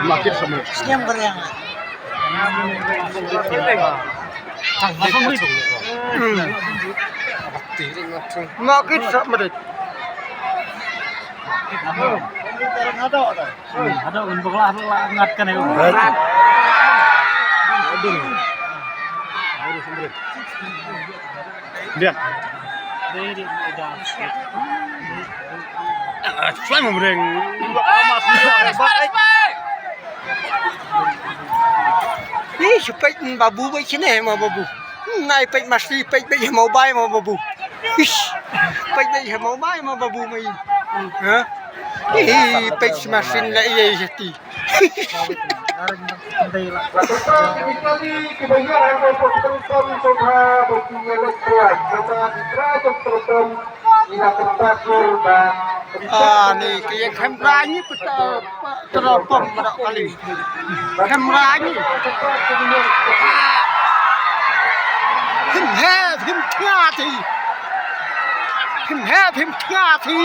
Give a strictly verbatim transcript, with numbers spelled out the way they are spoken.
Makit sa mrek. Siam ka riang. Makit sa mrek. Hado un bakla la ngat kan. Dia. Slai mreng. Ih, shu peit babu ba shine ma babu. Nai peit masi, peit peit mobile ma babu. Ish. Peit peit mobile ma babu mai. Ha? Ih, peit masi la iya shati. Ah, ni kaya kamera ni peta peta pom pada kali. Kamera ni. Him he, him tiati. Him he, him tiati.